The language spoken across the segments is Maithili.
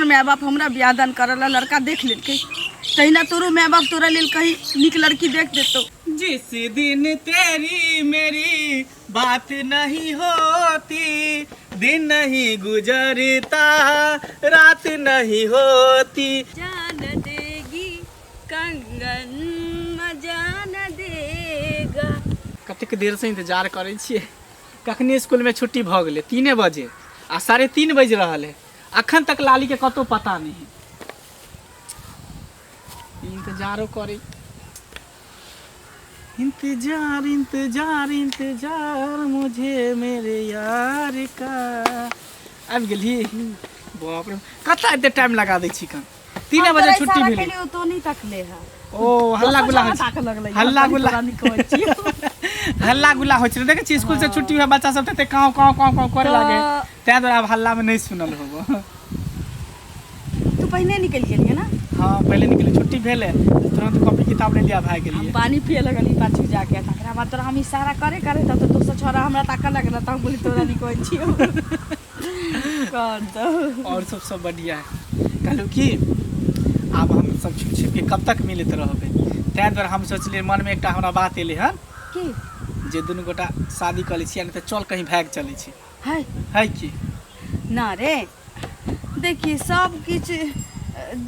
हमर माय बाप हमरा बियाह दान करऽ ला लड़का देख लेलकै, तहिना तोरो माय बाप तोरा लेल कहीं नीक लड़की देख देतौ। जिस दिन तेरी मेरी बात नहीं होती, दिन नहीं गुजरता रात नहीं होती। जान देगी कंगन मजा न देगा। कतेक देरसँ इंतजार करै छियै, कखनी स्कूलमे छुट्टी भऽ गेलै? 3 बजे आ 3:30 बाजि रहल है, अखन तक लालीके कतहु पता नहि है। इंतजारो करै, इंतजार इंतजार इंतजार मुझे मेरे यार का। आबि गेलही? बाप रे, कतऽ एते टाइम लगा दै छी? कन 3 बजे छुट्टी भेलै। तो नहीं तकले है। ओ हल्ला गुल्ला होइ छै। ताकऽ लगलै। हल्ला गुल्ला। तोरा नहि कहै छियौ। हल्ला गुल्ला होइ छै, देखै छी स्कूल से छुट्टी हुए बच्चा सब तते काँव काँव काँव काँव करे लागे, ताहि दुआरे आब हल्ला में नहि सुनल होबो। तू पहिने निकलि गेलियै ने? हाँ, पहिले निकले, छुट्टी भेलै तुरंत कॉपी किताब ले लिया, भागि हम गेलियै। पानी पिए लगली पाछू जाके, तकरा बाद तोरा हम इशारा करे करे तब तो दोसर छोरा हमरा ताकऽ लगल, तऽ हम बोली तोरा नहि कहै छियौ कर तो। और सब सब बढ़िया है। कहलहुँ कि आब हम सब छिप छिप के कब तक मिलैत रहबै? ताहि दुआरे हम सोचलियै, मनमे एकटा हमरा बात एलै हन की? जे दुनू गोटा शादी कऽ लै छी, आ नहि तऽ चल कहीं भागि चलै छी। है? है की? ना रे, देखी, सब किछु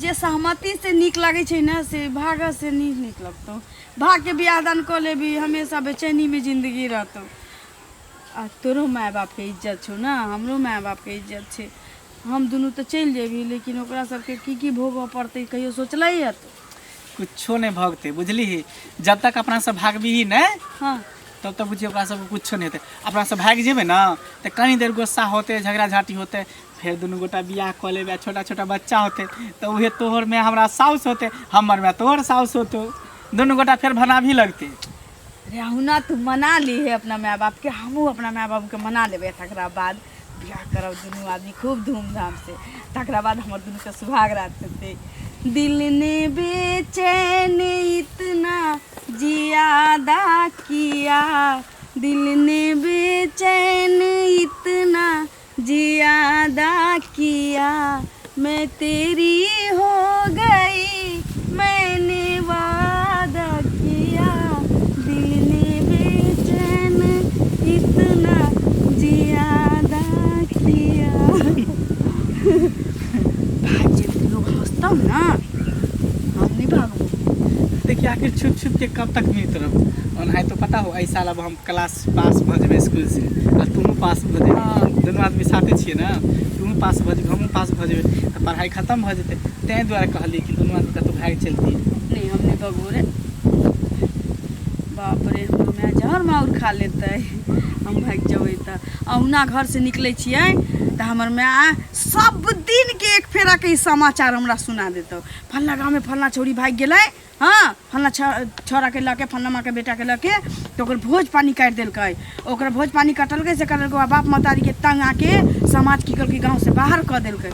जे सहमति से नीक लागै छै ने, से भागऽ से नीक नीक लगतौ। भागके बियाह दान कऽ लेबही, हमेशा बेचैनीमे जिन्दगी रहतौ। आ तोरो माय बापके इज्जत छौ ने, हमरो माय बापके इज्जत छै। हम दुनू तऽ चलि जेबही, लेकिन ओकरा सबके की की भोगऽ पड़तै, कहियो सोचलही हँ तू? कुछो नहि भगतै, बुझलिही? जब तक अपना सब भागबिही नहि, तब तक बुझियौ ओकरा सबके कुछो नहि हेतै। अपना सब भागि जेबै ने तऽ कनी देर गुस्सा होतै, झगड़ा झाँटी होतै, फेर दुनू गोटा बियाह कऽ लेबै आ छोटा छोटा बच्चा होतै, तऽ उहे तोहर माय हमरा साउस होतै, हमर माय तोहर साउस होतौ, दुनू गोटा फेर भनाभी लगतै। रे अहुना तू मना ली है अपना माय बाप के, हमहूँ अपना माय बाप के मना लेबै, तकरा बाद बियाह करब दुनू आदमी खूब धूमधाम से, तकरा बाद हमर दुनू के सुहाग रात हेतै। दिल ने बेचैन इतना जियादा किया, दिल ने बेचैन इतना जियादा किया, मैं तेरी हो गई मैंने वादा किया, दिल ने बेचैन इतना जियादा किया। भाग जेतै, लोग हंसतौ ना। हम नहीं भागबो। देखिए, आखिर छुप छुप के कब तक मिलत रहू? ओनाहि तो पता हो, एहि साल अब हम क्लास पास भऽ जेबै स्कूल से आ तूहू पास भऽ जेबै। दुनू आदमी साथे छियै ने, तूहू पास भऽ जेबै, हमहूँ पास भऽ जेबै, तऽ पढ़ाइ खतम भऽ जेतै। ताहि दुआरे कहलियै कि दुनू आदमी कतहु भागि चलतियै। नहीं, हम नहीं भगबो रे। बाप रे, हमरो माय जहर माउर खा लेतै हम भागि जेबै तऽ। अहुना घरसँ निकलै छियै तऽ हमर माय सब दिनके एक फेराके ई समाचार हमरा सुना देतौ, फल्लाँ गाँवमे फल्लाँ छौड़ी भागि गेलै, हँ, फल्लाँ छौड़ाके लऽ के, फल्लाँ माँके बेटाके लऽ के, तऽ ओकर भोज पानी काटि देलकै, ओकर भोज पानी कटलकै से कटलकै, आ बाप महतारीके तंग आके समाज की केलकै, गाँवसँ बाहर कऽ देलकै।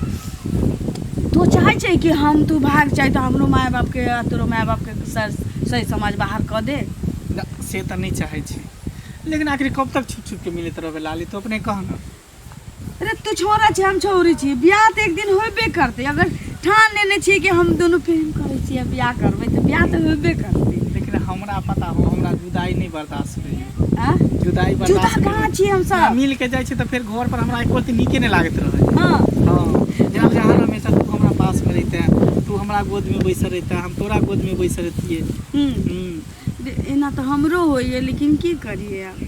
तो चाहै छै कि हम तू भाग जाइ तऽ हमरो माय बापके आ तोरो माय बापके सर सही समाज बाहर कऽ दे? ना, से तऽ नहि चाहै छी, लेकिन आखिर कब तक छुप छुप के मिलैत रहबै लाली, तू अपने कह ना। अरे तू छोरा छै, हम छौरी छी, बियाह तऽ एक दिन होबे करतै। अगर ठान लेने छियै कि हम दुनू प्रेम करै छियै, बियाह करबै, तऽ बियाह तऽ होबे करतै। लेकिन हमरा पता हो, हमरा जुदाई नहि बर्दाश्त होइए। आ जुदाई जुदा बर्दाश्त नहि कहाँ होइए। छियै हमसब? मिल के जाइ छी तऽ फेर घर पर हमरा एको रत्ती नीके नहि लागैत रहै। हाँ, जेना जहाँ हमेशा तू हमरा पास में रहिते, तू हमरा गोद में बैसल रहिते, हम तोरा गोद में बैसल रहितियै। एना तऽ हमरो होइए, लेकिन की करियै, आब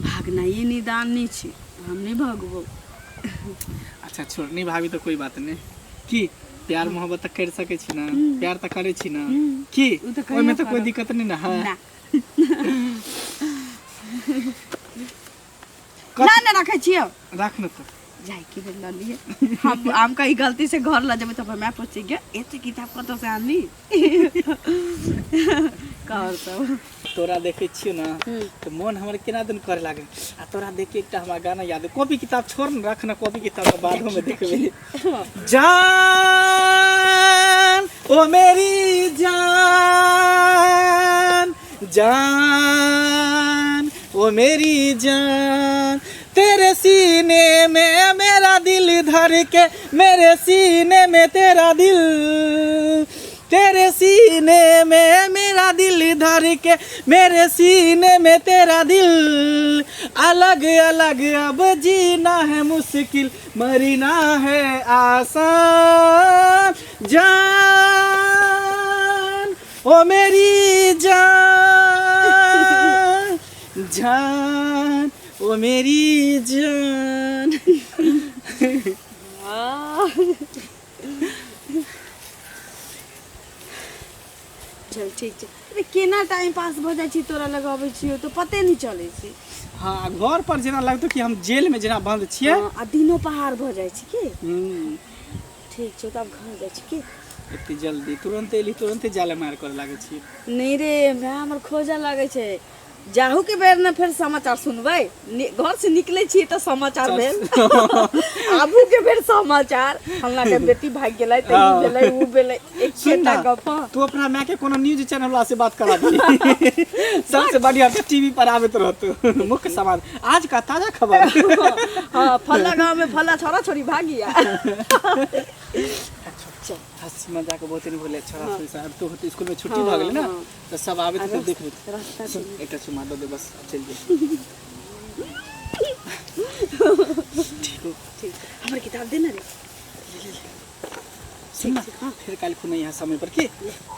भागनाइए निदान नहि छै। हम नहि भगबौ। अच्छा छोड़, नहीं भाभी तऽ कोई बात नहीं। की प्यार मोहब्बत तऽ कर सकै छी ना? प्यार तऽ करै छी ना? की उ तऽ ओहिमे कहियो तऽ कोई करब। दिक्कत नहीं ना है? ना ना ना, रखै छियौ। राख न तऽ। जाय के बेर लऽ लिए। हम कहीं गलती से घर लऽ जेबै तऽ माय पूछे गे, एते किताब कतऽ से आनली? कहल सब। तोरा देखै छियौ ने तऽ मोन हमर केना दिन करे लागे, आ तोरा देख के एकटा हमरा गाना याद, कॉपी किताब छोड़ ने, रख ने कॉपी किताब, तऽ बादो में देखबै। जान ओ मेरी जान, जान ओ मेरी जान, तेरे सीने में मेरा दिल दिल धर के, मेरे सीने में तेरा दिल, तेरे सीने में मेरा दिल धर के, मेरे सीने में तेरा दिल, अलग अलग अब जीना है मुश्किल, मरना है आसान, जान ओ मेरी जान, जान ओ मेरी जान। चल ठीक छै। अरे केना टाइम पास भऽ जाइ छै तोरा लग अबै छियौ तऽ पते नहि चलै छै। हाँ, घर पर जेना लगतौ कि हम जेल में जेना बंद छियै। हाँ, आ दिनो पहाड़ भऽ जाइ छै की। ठीक छै, तब घर जाइ छी की। एते जल्दी तुरंते एली, तुरंते जाले मार करे लागै छी। नहि रे, माय हमर खोजऽ लागै छै। जाहू के बेर ने फेर समाचार सुनबै। घर से निकलै छियै तऽ समाचार भेल, आबू के बेर समाचार, फल्लाँ के बेटी भागि गेलै तऽ ई भेलै ऊ भेलै, सुन एकेटा ना, गप। हाँ। तू अपना माय के कोनो न्यूज चैनल वाला से बात करा दी, सबसे बढ़िया तो टीवी पर आबैत रहतो मुख्य समाज आज का ताजा खबर। हाँ, फल्ला गाँव में फल्ला छोरा छोरी भागी। चल। हंसी मजाक बहुत दिन भेलै छोरा छोरी सब। आब तो होते स्कूल में छुट्टी हाँ, भऽ गेलै ने, हाँ। तऽ सब आबैत तऽ देख लेत। रास्ता। सुन, एकटा चुमा दऽ दे, बस चलि जाए। ठीक हो? ठीक। हमर किताब दे ने रे। सुन ना, फिर काल्हि खुना यहाँ समय पर की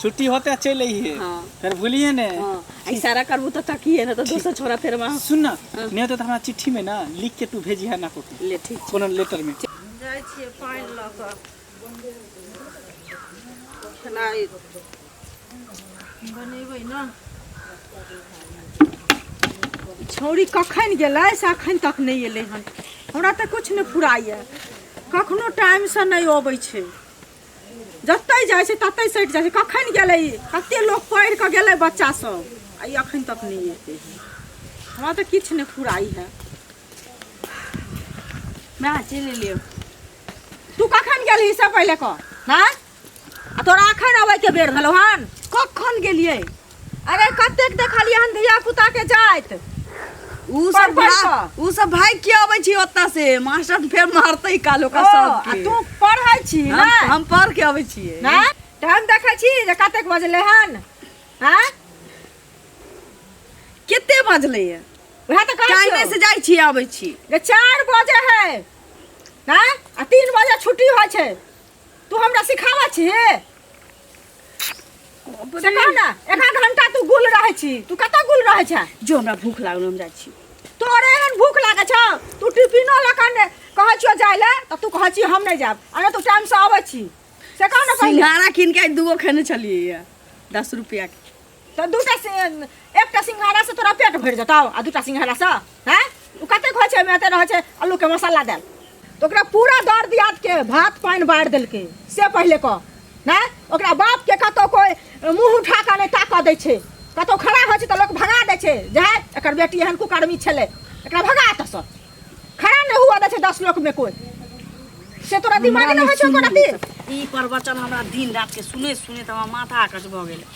छुट्टी होते चलि अइहे। हाँ। फेर भूलिए ने। हाँ, इशारा करबू तऽ तकिए ने तऽ दोसर छोरा फेर वहाँ। सुन ना, नहीं होते तऽ हमरा चिट्ठी में ना लिख के तू भेजिहे ना को। ले, ठीक। कोनो लेटर में। जाइ छियै पानि लऽ कऽ, खेनाइ बनेबै ने। छौड़ी कखन गेलै से अखन तक नहि एलै हन। हमरा तऽ किछु नहि फुराइए, कखनो टाइमसँ नहि अबै छै, जतहि जाइ छै ततहि सटि जाइ छै। कखन गेलै ई? कते लोक पढ़ि कऽ गेलै बच्चा सब, आ ई अखन तक नहि एतै हन। हमरा तऽ किछु नहि फुराइ है। माय, चलि एलियौ। तू कखन गेलही से पहिले कह। हँ, आ तोरा अखन अबैके बेर भेलौ हन? कखन गेलियै? अरे कतेक देखलियै हन धिया पुता के जाइत। उ पढ़ सब पढ़ उ सब भागि के अबै छी ओतऽ से, मास्टर फेर मारतै काल ओकरा ओ, आ सबके। तू पढ़ै छी? हम ने हम पढ़ के अबै छियै। ने टाइम देखै छी जे कतेक बजलै हन? हँ। कते बजलै ये? वएह तऽ कहै टाइमे छियौ से जाइ छियै अबै छी। जे 4 बजे है, हँ, आ 3 बजे छुट्टी होइ छै। तू हमरा सिखाबै छी से कह ने। एक घंटा तू गुल रहै छी, तू कतऽ गुल रहै छै? जो, हमरा भूख लागल, हम जाइ छी। तोरे एहन भूख लागै छौ? तू टिफिनो लऽ कऽ ने कहै छियौ जाइ लए तऽ तू कहै छी हम नहि जायब, आ नहि तू टाइमसँ अबै छी, से कह ने पहिले। सिंघाड़ा कीन के आइ दूगो खेने छलियै ये, 10 रुपया के। तऽ दूटा एकटा सिंघाड़ा से तोरा पेट भरि जेतौ? आ दूटा सिंघाड़ा से? हैं, ओ कतेक होइ छै? ओहिमे एते रहै छै आलूके मसाला देल, तऽ ओकरा पूरा दर दियाद के भात पानि बारि देलकै, से पहिले कह ने। ओकरा बाप के कतौ कोइ मुँह उठा कऽ नहि ताकऽ दै छै। कतौ खड़ा होइ छै तऽ लोक भगा दै छै जे है एकर बेटी एहन कुकर्मी छलै, एकरा भगा एतऽसँ। खड़ा नहि हुअ दै छै 10 लोकमे कोइ, से तोरा दिमाग नहि होइ छौ एको रत्ती? ई प्रवचन हमरा दिन रात के सुनै सुनै तऽ हमर माथा आकच भऽ गेलै।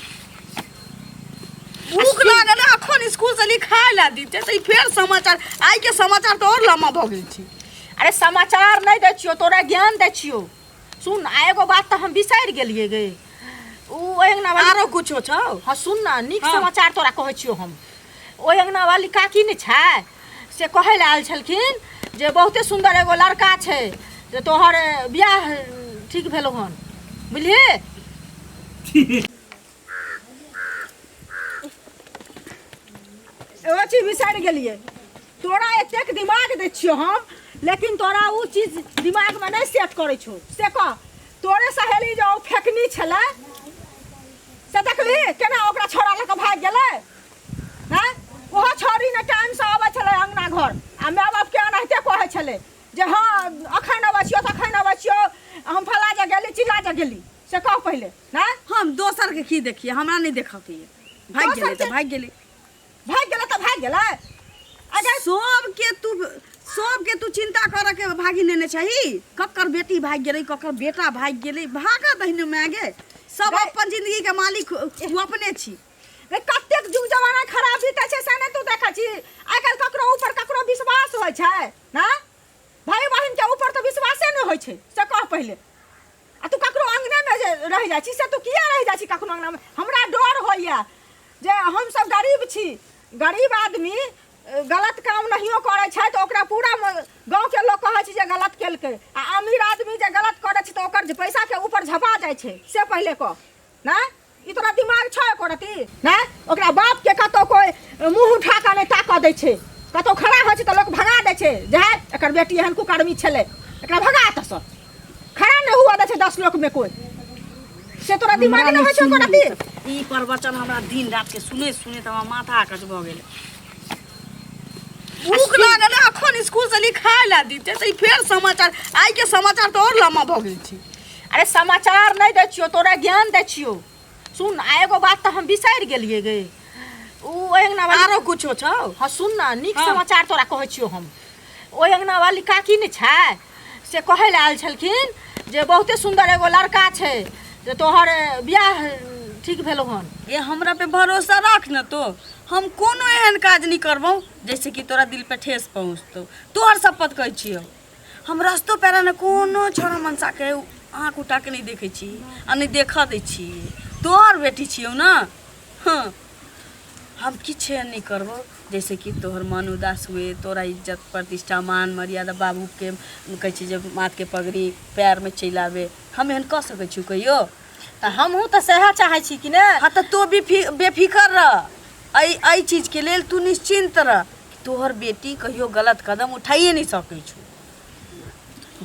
भूख लागल है, अखन स्कूल से लिखाय ला दिते तऽ ई फेर समाचार। आइ के समाचार तऽ और लम्बा भऽ गेल छै। अरे समाचार नहि दै छियौ, तोरा ज्ञान दै छियौ। सुन, आ एगो बात तऽ हम बिसरि गेलियै गे, उ ओहि अङ्गना वाली। आरो कुछो छौ? हाँ, सुन ना, नीक हाँ। समाचार तोरा कहै छियौ हम। ओहि अङ्गना वाली काकी नहि छै, से कहै लए आयल छलखिन जे बहुते सुन्दर एगो लड़का छै, जे तोहर बियाह ठीक भेलौ हन, बुझलिही? एगो चीज बिसरि गेलियै। तोरा एतेक दिमाग दै छियौ हम, लेकिन तोरा उ चीज दिमागमे नहि सेट करै छौ, से कह। तोरे सहेली जे ओ फेकनी छलै, से देखली केना ओकरा छोड़ा लऽ कऽ भागि गेलै? हँ, ओहो छौड़ी ने टाइमसँ अबै छलै अङ्गना घर, आ माय बापके एनाहिते कहै छलै जे हँ अखन अबै छियौ तखन अबै छियौ, हम फला जगह गेली, चिल्ला जगह गेली, से कह पहिले ने। हम दोसर के की देखिए? हमरा नहि देखऽ के ये। भागि दोसर गेलै तऽ के- भागि गेलै। भागि गेलै तऽ भागि गेलै। अगर सबके तू चिंता करऽ के भागी नेने छही, ककर बेटी भागि गेलै, ककर बेटा भागि गेलै। भागऽ दही ने माय गे, सब गै- अपन जिंदगी के मालिक तू अपने छी। रे, कतेक जुग जमाना खराब बीतै छै से नहि तू देखै छी? आइ काल्हि ककरो ऊपर ककरो विश्वास होइ छै ना? भाई बहिन के ऊपर तऽ विश्वासे नहि होइ छै से कह पहिले आ तू ककरो अङ्गनेमे जे रहि जाइ छी से तू किया रहि जाइ छी ककरो अङ्गनामे हमरा डर होइए जे हमसब गरीब छी गरीब आदमी गलत काम नहियो करै छै तऽ ओकरा पूरा गाँवके लोक कहै छै जे गलत केलकै आ अमीर आदमी जे गलत करै छै तऽ ओकर जे पैसाके ऊपर झपा जाइ छै से पहिले कह नहि ई तोरा दिमाग छौ एको रत्ती नहि ओकरा बापके कतहु कोइ मुँह उठा कऽ नहि ताकऽ दै छै कतहु खड़ा होइ छै तऽ लोक भगा दै छै जे है एकर बेटी एहन कुकर्मी छलै एकरा भगा एतऽसँ खड़ा नहि हुअ दै छै 10 लोकमे कोइ से तोरा दिमाग नहि होइ छौ एको रत्ती ई प्रवचन हमरा दिन रात के सुने सुने तऽ हमर माथा अकच भऽ गेल भूख लागल है अखन स्कूल से लिखाय ला दिते तऽ ई फेर समाचार आइ के समाचार तऽ और लम्बा भऽ गेल छै अरे समाचार नहि दै छियौ तोरा ज्ञान दै छियौ सुन आ एगो बात तऽ हम बिसरि गेलियै गे उ ओहि अङ्गना वाली आरो कुछो छौ हँ सुन ने नीक हाँ। समाचार तोरा कहै छियौ हम ओहि अङ्गना वाली काकी नहि छै से कहै लए आयल छलखिन जे बहुते सुन्दर एगो लड़का छै जे तोहर बियाह ठीक भेलौ हन ए हमरा पे भरोसा रख न तो हम कोनो एहन काज नहीं करबौ जैसे कि तोरा दिल पे ठेस पहुँचतौ तोहर शपथ कहै छियौ हम रस्तो पैरा ने कोनो छोरा मनसा के आँख उठा के नहीं देखै छी आ नहीं देखऽ दै छी तोहर बेटी छियौ ना हाँ हम किछु एहन नहि करबौ जैसे कि तोहर मन उदास हुए तोरा इज्जत प्रतिष्ठा मान मर्यादा बाबूके कहै छै जे माथके पगड़ी पैरमे चलि आबै हम एहन कऽ सकै छी कहियो तऽ हमहूँ तऽ सएह चाहै छी कि ने हाँ तऽ तू बेफिकर रह एहि एहि चीजके लेल तू निश्चिन्त रह कि तोहर बेटी कहियो गलत कदम उठाइए नहि सकै छौ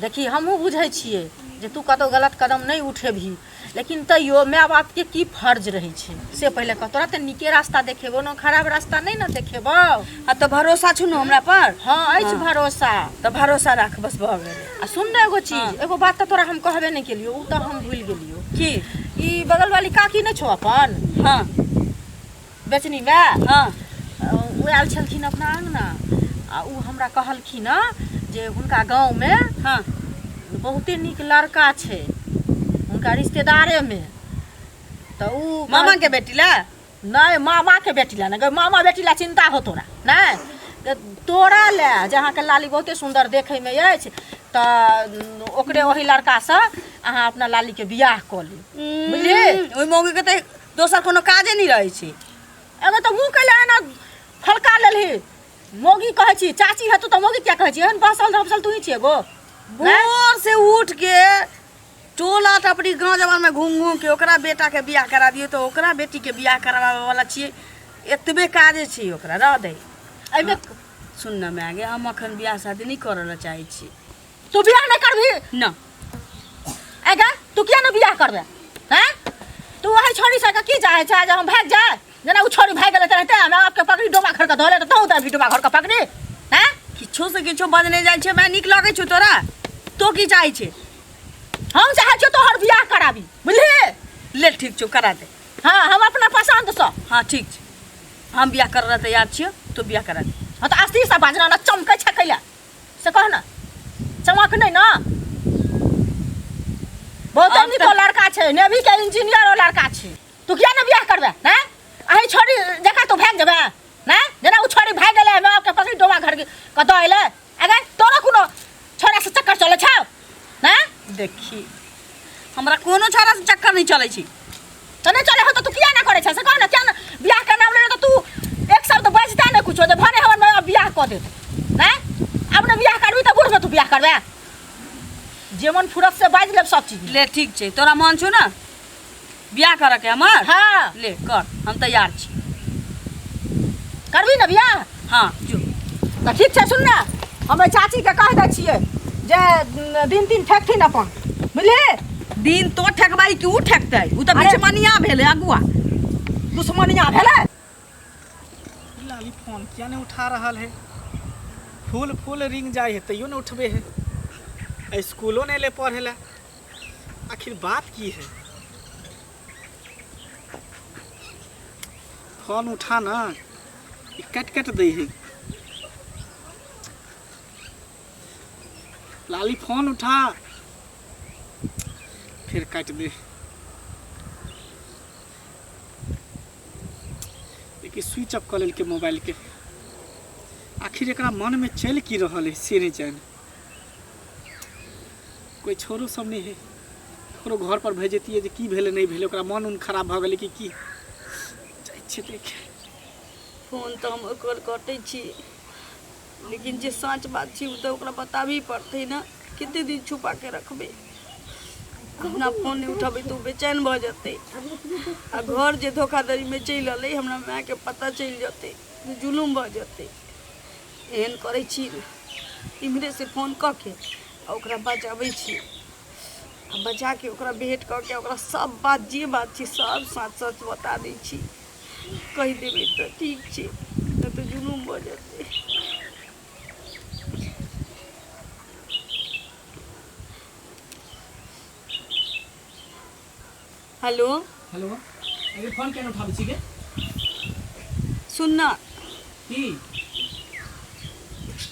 देखी हमहूँ बुझै छियै जे तू कतहु गलत कदम नहि उठेबही लेकिन तैयो माय बापके की फर्ज रहै छै से पहिले कह तोरा तऽ नीके रास्ता देखेबौ ने खराब रास्ता नहि ने देखेबौ हाँ तऽ भरोसा छौ ने हमरा पर हँ अछि हाँ। भरोसा तऽ भरोसा राख बस भऽ गेलै आ सुन ने एगो चीज हाँ। एगो बात तऽ तोरा हम कहबे नहि केलियौ ओ तऽ हम भूलि गेलियौ की ई बगल वाली काकी नहि छौ अपन हाँ बेचनी माय हाँ ओ आयल छलखिन अपना अङ्गना आ ओ हमरा कहलखिन हँ जे हुनका गाँवमे हाँ बहुते नीक लड़का छै हुनका रिश्तेदारेमे तऽ ओ मामा के बेटी ला नहि मामाके बेटी लए नहि मामा बेटी लए चिन्ता हो तोरा नहि तऽ तोरा लए जे अहाँके लाली बहुते सुन्दर देखैमे अछि तऽ ओकरे ओहि लड़कासँ अहाँ अपना लालीके बियाह कऽ लिअ बुझलिही ओहि मौगी के तऽ दोसर कोनो काजे नहि रहै छै एगो तऽ मुँह कैला एना फलका लेलही मौगी कहै छी चाची हेतौ तऽ मौगी किया कहै छी एहन बसल धमसल तू ही छी एगो भोर से उठ के टोला टपरी गाँव जवान में घूम घूम के ओकरा बेटा के बियाह करा दियौ तऽ ओकरा बेटी के बियाह कराबे वाला छियै एतबे काजे छै ओकरा रह दे एहिमे सुन न माय गे हम अखन बियाह शादी नहि करऽ लए चाहै छी तू बियाह नहि करबही न ऐ तू किया नहि बियाह करबे हैं तू वही छोड़ी से की चाहे छै जे हम भागि जाए जेना ओ छोड़ी भागि गेलै तेनाहिते हमरा बापके पकड़ी डोमा घर के धऽ ले तऽ तहूँ तऽ डोमा घर के पकड़ी हैं किछो से किछो बजने जाइ छै माय नीक लगै छौ तोरा तो की चाहै छै हम चाहै छियौ तोहर बियाह कराबी बुझलिही ले ठीक छौ करा दे हाँ हम अपना पसन्दसँ हाँ ठीक छै हम बियाह करऽ लए तैयार छियौ तो बियाह करा दे हाँ तऽ अस्थिरसँ बाजना ने चमकै छै कैला से कह ने चमक नहि ने बहुते आब नीक तऽ- ओ लड़का छै नेवी के इंजीनियर ओ लड़का छै तू किया ने बियाह करबे हैं अही छोड़ी जकाँ तू भागि जेबे हैं जेना ओ छोड़ी भागि गेलै माय बापके पकड़ि डोमा घर कतऽ अयलै अगे तोरो कोनो छोड़ा से चक्कर चलै छौ हैं देखी हमरा कोनो छोड़ा से चक्कर नहीं चलै छै तऽ नहि चलै हो तऽ तू किया नहि करै छै से कह ने किया ने बियाह के नाम लेने तऽ तू एक शब्द बजता नहि कुछो जे भने हमर माय बाप बियाह कऽ देत हैं आब ने बियाह करबी तऽ बूढ़मे तू बियाह करबे जे मन फुरत से बाजि लेब सब चीज ले ठीक छै तोरा मन छौ ने बियाह करऽ के हमर हाँ ले कर हम तैयार छी करबी ने बियाह हाँ जो तऽ ठीक छै सुन ने हम एहि चाचीके कहि दै छियै जे दिन दिन ठेकथिन अपन बुझलिही दिन तो ठेकबाई कि ऊ ठेकतै ऊ तऽ अरे- बिचमनिया भेलै अगुआ दुश्मनिया भेलै लाली फोन किया नहीं उठा रहल है फूल फूल रिंग जाए है तैयो नहीं उठबे है आ स्कूलो नहीं ले पढ़े ला आखिर बात की है फोन उठा ना ई कट कट दै है लाली फोन उठा फिर काट दे देखिए स्विच ऑफ कऽ लेलकै मोबाइल के आखिर एकरा मन में चलि की रहल है से नहीं जानि। कोइ छोरो सब नहि है ककरो घर पर भेजतियै जे की भेलै नहि भेलै ओकरा मन उन खराब भऽ गेलै कि की जाइ छियै देखे फोन तऽ हम ओकर कटै छी लेकिन जे साँच बात छै ओ तऽ ओकरा बताबही पड़तै ने कते दिन छुपा के रखबै अपना फोन नहि उठेबै तऽ ओ बेचैन भऽ जेतै आ घर जे धोखाधड़ीमे चलि एलै हमरा मायके पता चलि जेतै जुलुम भऽ जेतै एहन करै छी इम्हरेसँ फोन कऽ के आ ओकरा बजाबै छी आ बजाके ओकरा भेँट कऽ के ओकरा सब बात जे बात छै सब सच सच बता दै छी कहि देबै तऽ ठीक छै नहि तऽ जुलुम भऽ जेतै हेलो हेलो अरे फोन केना उठाबै छी गे सुन ना की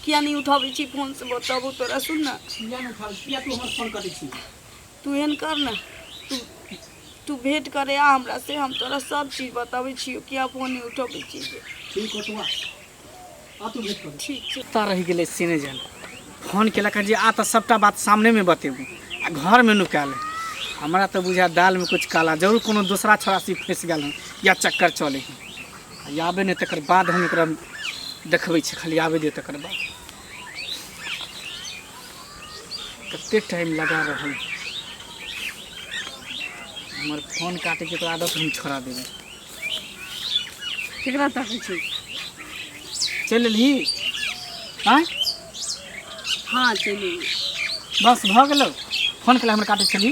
किया नहि उठाबै छी फोन से बताबू तोरा सुन ना किया नहि उठाबै किया तू हमर फोन करै छी तू एहन कर ने तू तू भेंट करे आ हमरा से हम तोरा सब चीज बताबै छियौ किया फोन नहि उठबै छी जे ठीक हो तू आ आ तू भेंट कर ठीक छै कतऽ रहि गेलै से नहि जान फोन केलक जे आ तऽ सभटा बात सामनेमे बतेबू आ घरमे नुकायल है हमरा तऽ बुझा दालमे कुछ काला जरूर कोनो दोसरा छोड़ा से फँसि गेल हन या चक्कर चलै हन आ आबे नहि तकर बाद हम एकरा देखबै छी खाली आबे दियौ तकर बाद कते टाइम लगा रहल हमर फोन काटैके ओकर आदत हम छोड़ा देबै केकरा तकै छी चलि एलही आँय हँ चलि एलियै बस भऽ गेलौ फोन केला हमर काटै छली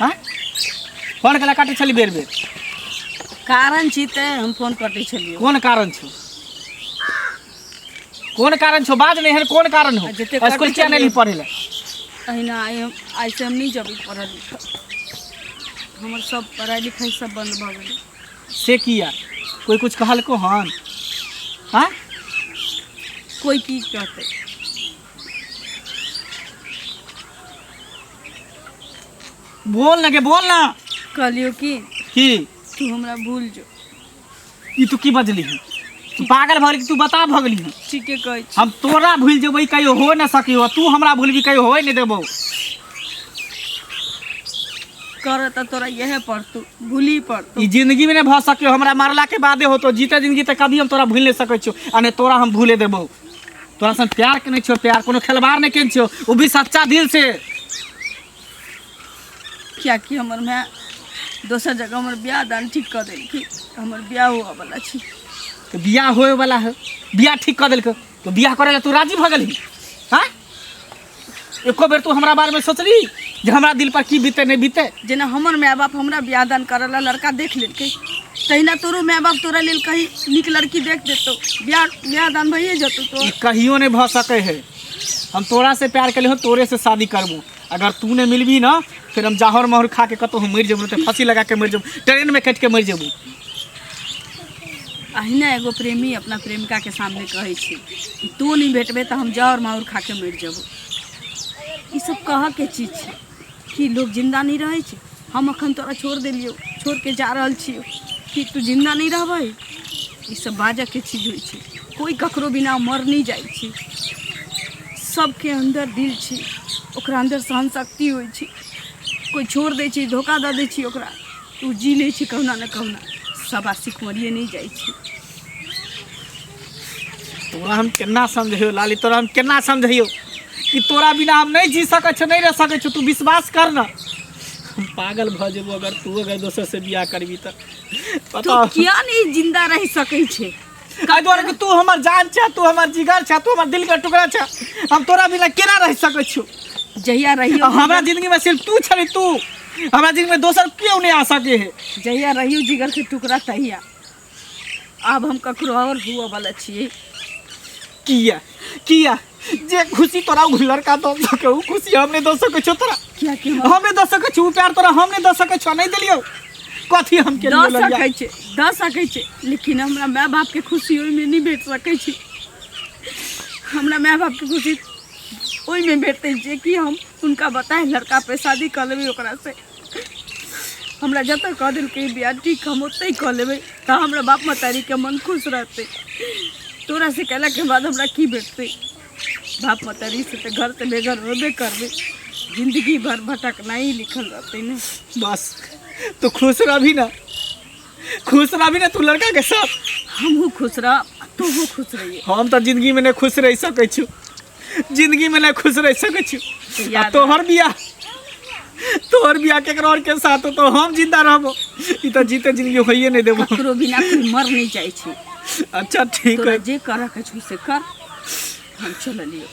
आँय फोन केला काटै छली बेर बेर कारण छी तेँ हम फोन कटै छलियै कोन कारण छौ कोन कारण छौ बाज नहि एहन कोन कारण हो आ जते स्कूल किया नहि एलही पढ़ै लए अहिना आइ हम आइसँ हम नहि जेबै पढ़ऽ लिखऽ हमर सब पढ़ाइ लिखाइ सब बन्द भऽ गेलै से किया कोइ कुछ कहलको हन आँय कोइ की कहतै बोल ना के बोल ना कहलियौ कि की तू हमरा भूल जो ई तू की बजली हन तू पागल भऽ गेली कि तू बता भऽ गेली हन ठीके कहै छी हम तोरा भूलि जेबै कहियो हो ना सकियो तू हमरा भूलबी कहियो होय नहि देबौ कर तऽ तोरा इएह पड़तौ भूलही पड़तौ ई जिंदगी में नहीं भऽ सकियो हमरा मरला के बादे होतो जीते जिंदगी तऽ कभी हम तोरा भूलि नहि सकै छियौ आ नहि तोरा हम भूले देबौ तोरा से प्यार केने छियौ प्यार कोनो खेलवाड़ नहि केने छियौ ओ भी सच्चा दिल से कियाकि हमर माय दोसर जगह हमर बियाह दान ठीक कऽ देलखिन हमर बियाह हुअ वला छी तऽ बियाह होए वाला है बियाह ठीक कऽ देलकै तो बियाह करै ला तू राजी भऽ गेलही हाँ एको बेर तू हमरा बारे में सोचली जे हमरा दिल पर की बीते नहीं बीते जेना हमर माय बाप हमरा बियाह दान करऽ ला लड़का देख लेलकै तहिना तोरो माय बाप तोरा लेल कहीं नीक लड़की देख देतौ बियाह बियाह दान भइए जेतौ तोर ई कहियो नहीं भऽ सकै है हम तोरा से प्यार केले हो तोरे से शादी करबो अगर तू नहीं मिलबी ना फिर हम जाहर माहुर खा के कतहु मरि जेबो तऽ फांसी लगा के मरि जेबो ट्रेन में कटि के मरि जेबो अहिना एगो प्रेमी अपना प्रेमिका के सामने कहै छै कि तू नहीं भेटबे तऽ हम जहर माहुर खा के मरि जेबो ई सब कहऽ के चीज छै कि लोग जिंदा नहीं रहै छै हम अखन तोरा छोड़ देलियौ छोड़ के जा रहल छियौ कि तू जिंदा नहीं रहबै ई सब बाजऽ के चीज होइ छै कोइ ककरो बिना मर नहीं जाइ छै सबके अन्दर दिल छै ओकरा अन्दर सहन शक्ति होइ छै कोइ छोड़ दै छै धोखा दऽ दै छै ओकरा ओ जी लै छै कहुना ने कहुना सब आशिक मरिए नहि जाइ छै तोरा हम केना समझैयौ लाली तोरा हम केना समझैयौ कि तोरा बिना हम नहि जी सकै छियौ नहि रह सकै छियौ तू विश्वास कर ना हम पागल भऽ जेबो अगर तू अगर दोसर से बियाह करबी तऽ तू पता किया नहि जिंदा रहि सकै छै एहि दुआरे कि तू हमर जान छै तू हमर जिगर छै तू हमर दिल के टुकड़ा छै हम तोरा बिना केना रहि सकै छियौ जहिया रहियो आ हमरा जिंदगी में सिर्फ तू छली तू हमरा जिंदगी में दोसर केओ नहीं आ सके है जहिया रहियो जिगर के टुकड़ा तहिया आब हम ककरो और हुआ वाला छियै किया किया जे खुशी तोरा उ लड़का दऽ सके उ खुशी हम नहीं दऽ सकै छियौ तोरा कियाकि हम हम नहीं दऽ सकै छियौ उ प्यार तोरा हम नहीं दऽ सकै छियौ नहीं देलियौ कथी हम केलियौ दऽ लड़िया सकै छै दऽ सकै छै लेकिन हमरा माय बापके खुशी ओहिमे नहि भेट सकै छै हमरा माय बापके खुशी ओहिमे भेटतै जे कि हम हुनका बताए लड़का पे शादी कऽ लेबै ओकरासँ हमरा जतऽ कऽ देलकै बियाह ठीक हम ओतहि कऽ लेबै तऽ हमरा बाप महतारीके मन खुश रहतै तोरा से कयलाके बाद हमरा की भेटतै बाप महतारी से तऽ घर से बेघर होबे करबै जिंदगी भर भटकना ही लिखल रहते ने। बस तू खुश रही ना, खुश रही ना तू लड़का के साथ। हमहूँ खुश रह, तूहू खुश रहिए। हम तो जिंदगी में नहीं खुश रह सकै छु, जिंदगी में नहीं खुश रह सकै छु। तो आ याद तोहर बियाह, तोहर बियाह केकरो और के साथ हो तो हम जिंदा रहबो, ई तो जीते जिंदगी होइए नहीं देबो। ककरो बिना कोई मर नहीं जाइ छै। अच्छा ठीक तोरा है, जे करऽ के छौ से कर, हम चललियो।